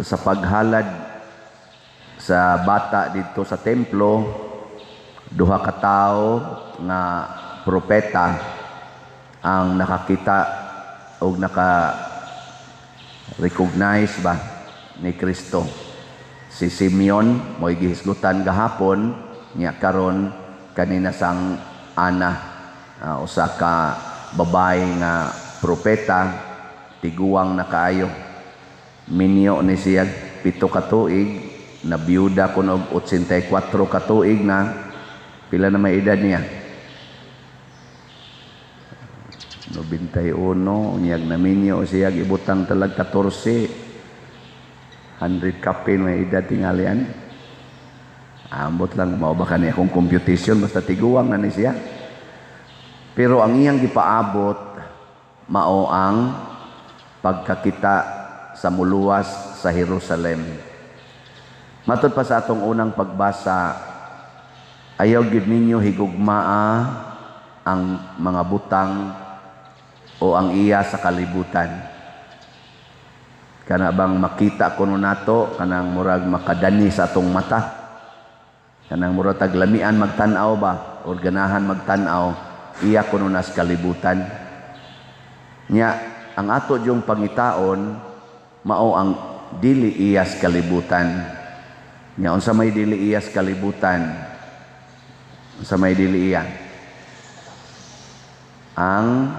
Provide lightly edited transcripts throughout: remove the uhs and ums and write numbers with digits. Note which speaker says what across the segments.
Speaker 1: Sa paghalad sa bata didto sa templo, duha ka tawo nga propeta ang nakakita og naka recognize ba ni Kristo. Si Simeon, mo'y gihisgutan gahapon, nya karon kanina sang Ana, usa ka babae nga propeta, tiguang na kaayo. Minyo ni siya 7 ka tuig, nabiyuda kuno og 84 ka tuig na. Pila na may edad niya? 91, unyag naminyo siya, ibutang talag 14. 100 kapin may edad tingalian. Ambot lang, mao ba kani akong computation, basta tiguang na ni siya. Pero ang iyang gipaabot mao ang pagkakita sa muluwas sa Jerusalem. Matod pa sa atong unang pagbasa, ayaw gyud ninyo higugmaa ang mga butang o ang iya sa kalibutan. Kana bang makita kuno nato, kanang murag makadani sa atong mata. Kanang murag taglamian magtan-aw ba or ganahan magtan-aw, iya kuno nas kalibutan. Nya ang ato yung pangitaon mao ang dili iyas kalibutan. Nya unsa may dili iyas kalibutan? Unsa may dili iya? Ang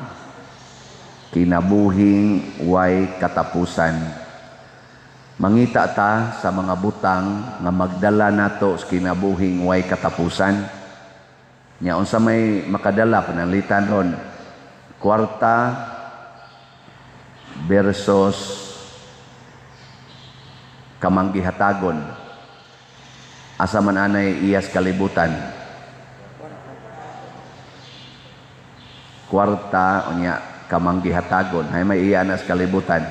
Speaker 1: kinabuhing way katapusan. Mangita ta sa mga butang nga magdala nato sa kinabuhing way katapusan. Nya unsa may makadala? Pananglitan ron, kwarta versus kamanggihatagon. Asa man anay iyas kalibutan? Kwarta unya kamanggihatagon. Hay may iya nas kalibutan.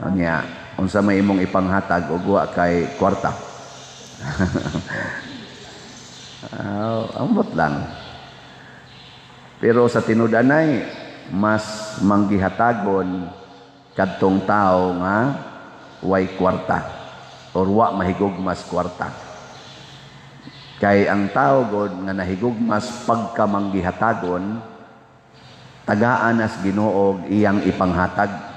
Speaker 1: Unya unsa may imong ipanghatag og wa kay kwarta? Ambot lang. Pero sa tinud-anay, mas manggihatagon kadtong tao nga way kwarta or wa mahigugmas kwarta. Kay ang tao god nga nahigugmas pagkamanggihatagon, tagaan as Ginoo iyang ipanghatag.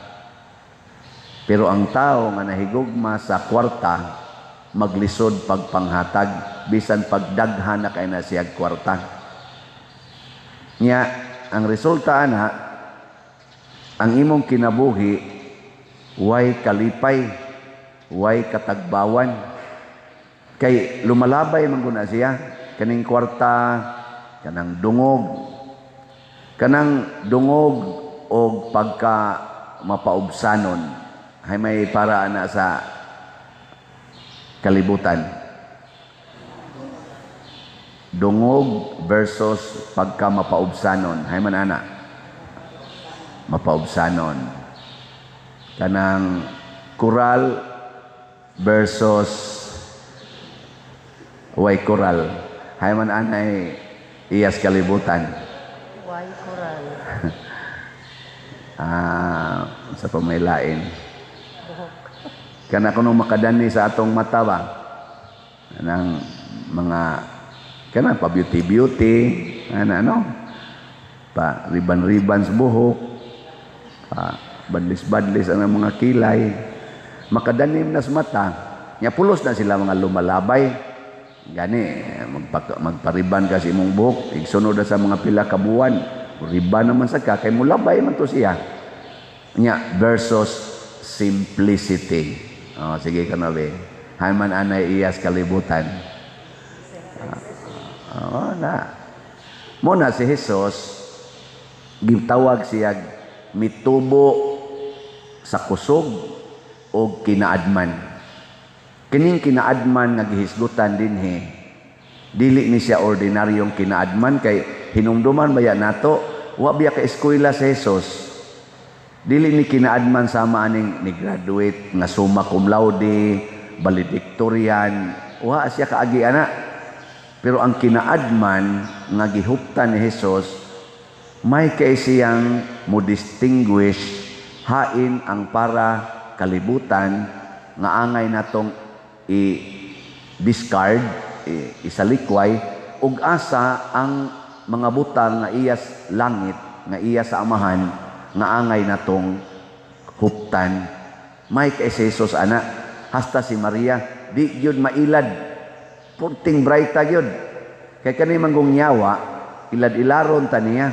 Speaker 1: Pero ang tao nga nahigugma sa kwarta, maglisod pagpanghatag bisan pagdaghan na kay na siya kwarta. Nya ang resulta ana, ang imong kinabuhi way kalipay, way katagbawan. Kay lumalabay man guna siya kaning kwarta, kanang dungog, kanang dungog og pagka mapaubsanon. Hay may para ana sa kalibutan? Dungog versus pagka mapaubsanon. Hay man ana? Mapaubsanon. Kanang koral versus way koral. Hay man anay iyas kalibutan?
Speaker 2: Way koral.
Speaker 1: Sa pamailain.
Speaker 2: Buhok.
Speaker 1: Kana kuno makadani sa atong mata ba? Kanang mga kana pa beauty beauty, ana ano? Pa riban-riban sa buhok, pa badlis-badlis ang mga kilay. Makadanim na sa mata. Nya pulos na sila mga lumalabay. Gani magpariban ka sa imong buhok, igsunod na sa mga pila ka buwan. Riban naman sa ka kay mulabay man to siya. Nya versus simplicity. Oh, sige ka na be. Hay man anay iyas kalibutan? Oh, na. Mo na si Jesus gitawag siya mitubo sa kusog og kinaadman. Kining kinaadman nga gihisgutan dinhi, dili ni siya ordinaryong kinaadman, kay hinumduman baya nato, wa biya ka eskwela si Jesus. Dili ni kinaadman sama aning ni graduate nga summa cum laude, valedictorian, wa siya kaagi ana. Pero ang kinaadman nga gihuptan ni Jesus, may kay siyang mo distinguish hain ang para kalibutan nga angay natong i-discard, isalikway, ug asa ang mga butang nga iya langit, nga iya sa Amahan, nga angay natong huptan. May kay si Jesus ana, hasta si Maria di gyud mailad, punting brighta gyud. Kay kani manggong yawa, ilad-ilaron ta niya.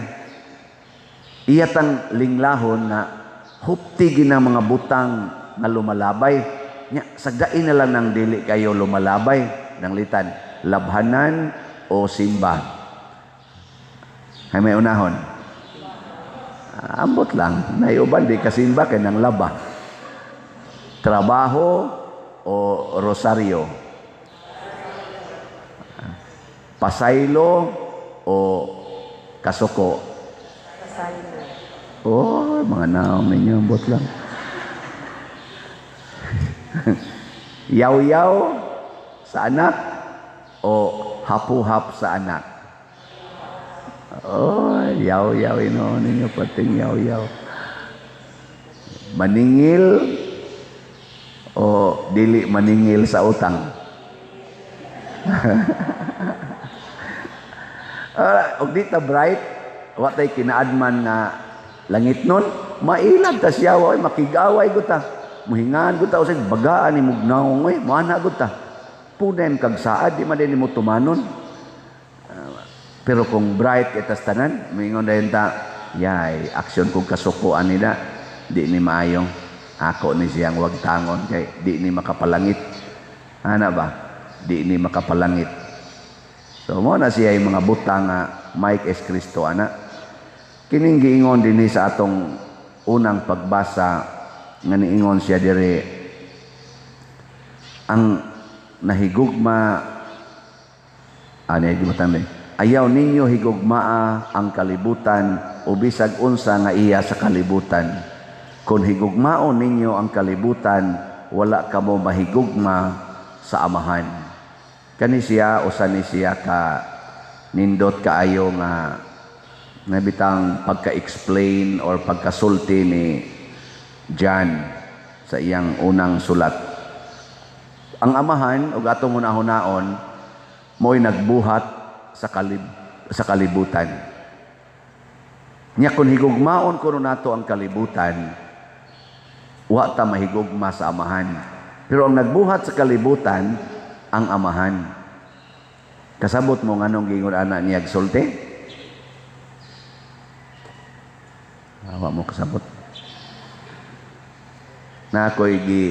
Speaker 1: Iya tang linglahon nga hupti gina mga butang nga lumalabay. Nya sagdain na lang nang dili kayo lumalabay nang litan, labhanan o simba. Hay may unahon. Ambot lang, nayuban di kasimba kay nang laba. Trabaho o rosaryo? Pasaylo o kasuko?
Speaker 2: Pasaylo.
Speaker 1: Oh, mga naong ninyo, ambot lang. Yaw-yaw sa anak o hapuhap sa anak? Oh, yaw-yaw inoon ninyo, pating yaw-yaw. Maningil o dili maningil sa utang? Og di ta bright, wa tay kinaadman nga langit nun, mailag ta siya, oy, makigaway gud ta. Muhingan gud ta usay bagaan ni mugnaong oy, moana gud ta. Punem kag saad di man din nimo tumanon. Pero kung bright kay tas tanan, moingon dayon ta, yay, aksyon kong kasukoan nila, di ni maayo. Ako ni siyang wag tangon kay di ni makapalangit. Ana ba? Di ni makapalangit. So mo na siya yung mga butang nga Mike S. Cristo ana. Kining giingon dinhi sa atong unang pagbasa nga niingon siya diri, ang nahigugma ani gibutan ni, ayaw ninyo higugmaa ang kalibutan o bisag unsa nga iya sa kalibutan. Kung higugmaon ninyo ang kalibutan, wala kamo mahigugma sa Amahan. Kani siya usa ni siya ka nindot kaayo nga nabitang pagka-explain or pagkasulti ni John sa iyang unang sulat. Ang Amahan ug atong hunahunahon mo'y nagbuhat sa kalibutan. Nya kun higugmaon kuno nato ang kalibutan, wa ta mahigugma sa Amahan. Pero ang nagbuhat sa kalibutan, ang Amahan. Kasabot mo nganong giingon ana niya sulti? Wa mo kasabot. Na ako'y gi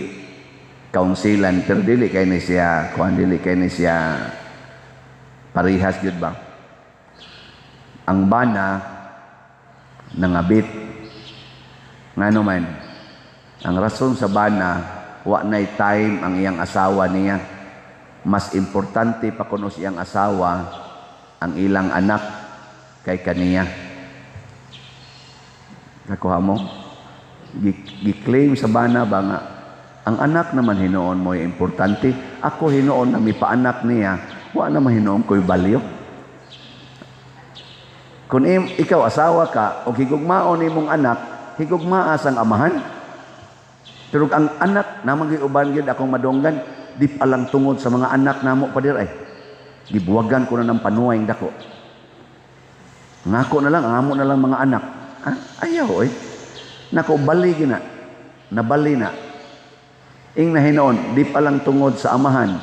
Speaker 1: kaunsilan pero dili kay ni siya, kuan dili kay ni siya parihas gyud ba. Ang bana nangabit. Ngano man, ang rason sa bana, wa nay time ang iyang asawa niya. Mas importante pa kuno siyang asawa ang ilang anak kay kaniya. Nakuha mo? Gi-claim sa bana ba nga ang anak naman hinuon mo importante. Ako hinuon na mipaanak niya, wa naman hinuon ko'y value. Kung ikaw asawa ka o higugmaon nimong anak, higugmaa sang amahan. Pero ang anak namang giuban gyud akong madunggan, di pa lang tungod sa mga anak namo pa dir ay. Gibuwagan ko na ng panuway dako. Ngako na lang, ang amo na lang mga anak. Ah, ayaw oy. Nako bali gina. Nabali na. Ing na hinuon, di pa lang tungod sa amahan,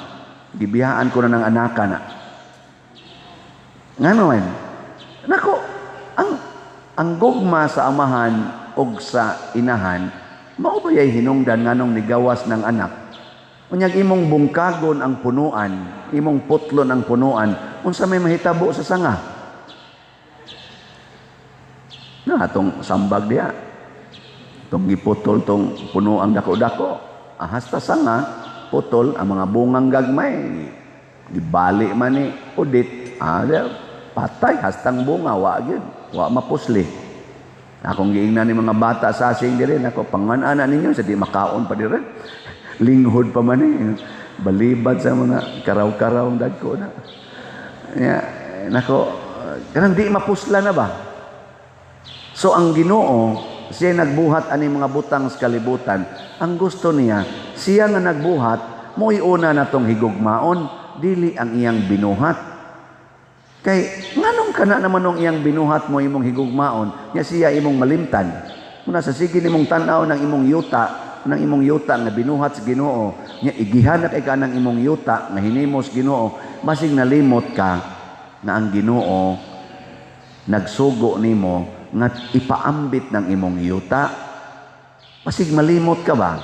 Speaker 1: gibiyaan ko na ng anaka na. Ngano man? Nako, ang gugma sa amahan og sa inahan, mao ba yay hinungdan nganong nigawas ng anak? Unyag imong bungkagon ang punuan, imong putlon ang punuan, unsa may mahitabo sa sanga? Na atong sambag diha. Tong giputol tong punuang dako-dako. Hasta sanga putol ang mga bungang gagmay. Gibali man ni udit. Patay hastang bunga wa gyud, wa mapusli. Akong giingnan ni mga bata sa asing diri nako pangan-ana ninyo sa di makaon pa diri. Linghod pa man ni. Balibad sa mga karaw-karaw ang dagko na. Ya, nako, kanang di mapusla na ba? So ang Ginoo Siya nagbuhat ani mga butang sa kalibutan. Ang gusto niya, siya nga nagbuhat, mo'y una natong higugmaon, dili ang iyang binuhat. Kay nganong kana naman nung iyang binuhat mo imong higugmaon, nya siya imong malimtan? Muna sa sige nimong tan-aw ng imong yuta, ng imong yuta nga binuhat sa Ginoo, nya igihan na kay ka ng imong yuta nga hinimos Ginoo, basig nalimot ka nga ang Ginoo nagsugo nimo nga ipaambit ng imong yuta. Basig malimot ka ba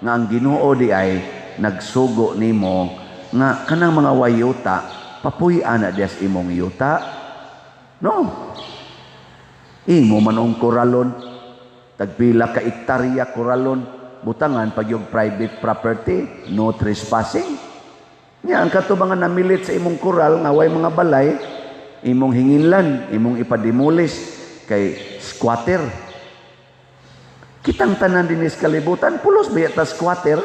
Speaker 1: nga ang Ginoo di ay nagsugo nimo nga kanang mga wayuta papuy-an na dias imong yuta? No. Imo man ang koralon, tagpila ka ektarya koralon, butangan pag yung private property, no trespassing. Nya ang kato mga namilit sa imong koral nga way mga balay, imong hinginlan, imong ipademolis kay squatter. Kitang tanan dinis kalibutan, pulos ba yata squatter?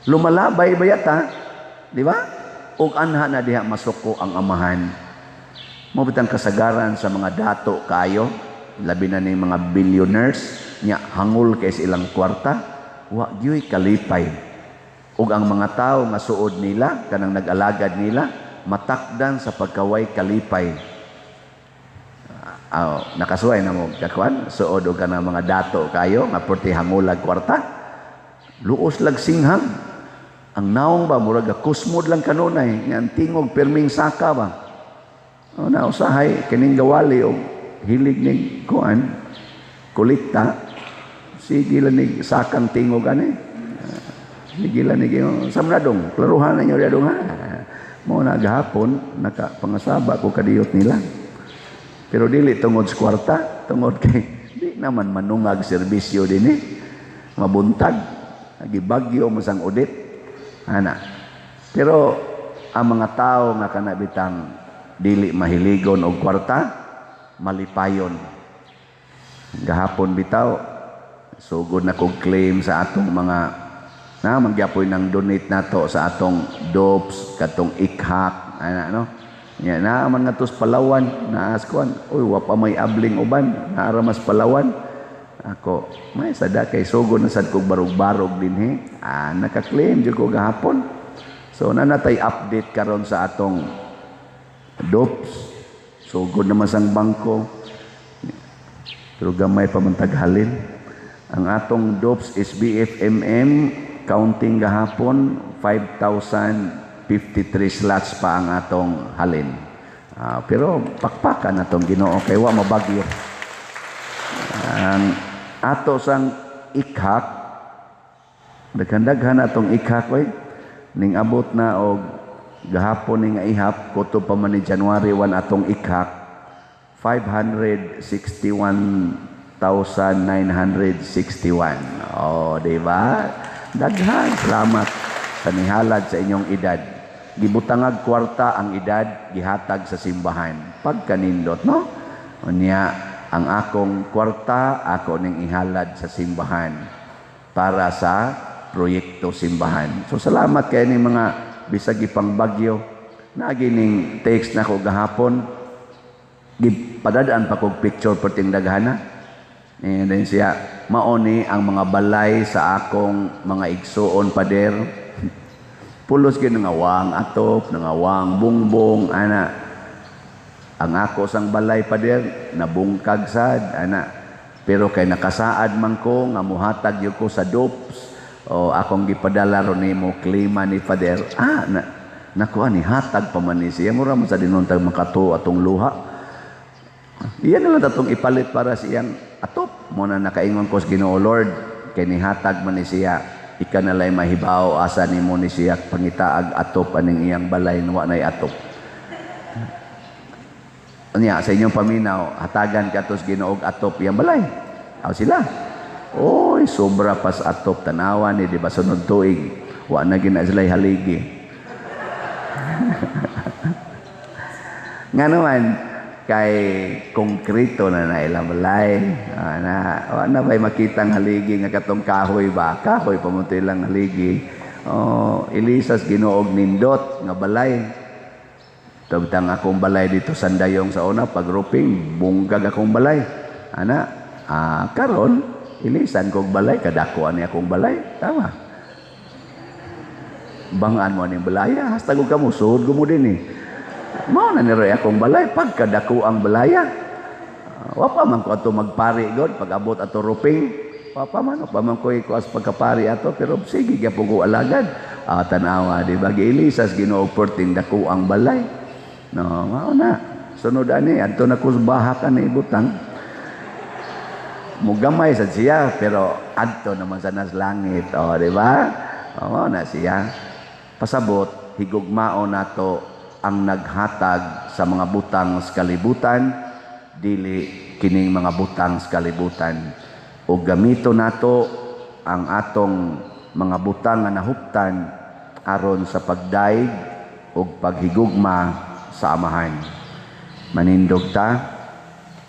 Speaker 1: Lumalabay ba yata? Di ba? Og anha na diha masuko ang amahan. Mo bitang kasagaran sa mga dato kayo, labi na ni mga billionaires, nya hangol kay sa ilang kwarta, wa gyuy kalipay. Ug ang mga tao nga suod nila, kanang nag-alagad nila, matakdan sa pagkaway kalipay. Nakasuway na mo kakuan, suod og kanang mga dato kayo nga porti hangulag kwarta. Luos lag singhag. Ang naong ba murag kusmod lang kanunay, nga ang tingog pirming saka ba. O na usahay kining gawali og hilig ning kuan kolekta, sige lang nig sakang tingog ani. Sige lang nig samradong, klaruhan ninyo diha dong ha. Mo na gahapon nakapangasaba ko kadiyot nila. Pero dili tungod sa kwarta, tungod kay di naman manungag serbisyo dinhi. Mabuntag, gibagyo mo sang audit. Ana. Pero ang mga tao nga kanabitang dili mahiligon og kwarta, malipayon. Gahapon bitaw, sugod na kog claim sa atong mga na mangyapoy ng donate nato sa atong DOPS, katong ikhak, ana no. Nya naa man nga tos Palawan, naas kuan, uy wa pa may abling uban, naara mas Palawan. Ako, may sada kay sugod na sad kog barog-barog dinhi. Ah, naka-claim jud ko gahapon. So nanatay update karon sa atong DOPS. Sugod naman sang bangko. Pero gamay pa man taghalin. Ang atong DOPS SBFMM counting gahapon 5,053 slots pa ang atong halin. Pero pakpakan atong Ginoo kay wa mabagyo. Ang ato sang ikhak, daghan-daghan atong ikhak oy, ning abot na og gahapon ning ihap kutob pa man ni January 1 atong ikhak 561,961. Oh, di ba? Daghan salamat sa nihalad sa inyong edad. Gibutangag kwarta ang edad, gihatag sa simbahan. Pagkanindot, no? Unya, ang akong kwarta, ako ning ihalad sa simbahan para sa proyekto simbahan. So salamat kay ni mga bisag ipang bagyo. Naagi ning text nako gahapon. Gipadadaan pa kog picture perting daghana. And then siya, maoni ang mga balay sa akong mga igsuon, pader. Pulos gyud nangawang atop, nangawang bungbong, ana. Ang ako sang balay, pader, nabungkag sad, ana. Pero kay nakasaad man ko nga muhatag gyud ko sa DOPS, o akong gipadala ron nimo klima ni pader. Ah, na, nakuha ni hatag pa man ni siya. Mura man sa dinuntag makatuo atong luha. Iyan na lang atong ipalit para sa iyang atop. Muna nakaingon ko sa Ginoo, Lord, kay nihatag man ni siya, ika na lay mahibaw asa nimo ni siya pangitaag atop aning iyang balay wa nay atop. Unya sa inyong paminaw, hatagan katos Ginoo og atop iyang balay. Aw sila. Oy, sobra pas atop tanawa ni di ba sunod tuig wa na gina sila haligi. Nga naman kay konkreto na na ilang balay. Na wa na bay makitang haligi nga katong kahoy ba? Kahoy pa mo ilang haligi. Oh, ilisas Ginoo og nindot nga balay. Tawtang akong balay dito sandayong sa una pagruping bungkag akong balay. Ana, Ah, karon ilisan kog balay, kadako ani akong balay, tama. Bangaan mo aning balaya, hasta ko kamo sud ko mo din eh. Mao na ni Roy akong balay, pagkadako ang balaya. Ah, wa pa man ko ato magpari god pag abot ato ruping. Wa pa man ko ikuas pagkapari ato, pero sige gyapon ko alagad. Ah, tanawa, di ba, giilisas Ginoo perting dako ang balay. No, mao na. Sunod ani adto na ko sa bahak ani ibutang. Mugamay sad siya, pero adto naman sa nas langit. O, di ba? O, mao na siya. Pasabot, higugmao nato ang naghatag sa mga butang sa kalibutan, dili kining mga butang sa kalibutan. O gamito nato ang atong mga butang nga nahuptan aron sa pagdaig ug paghigugma sa Amahan. Manindog ta.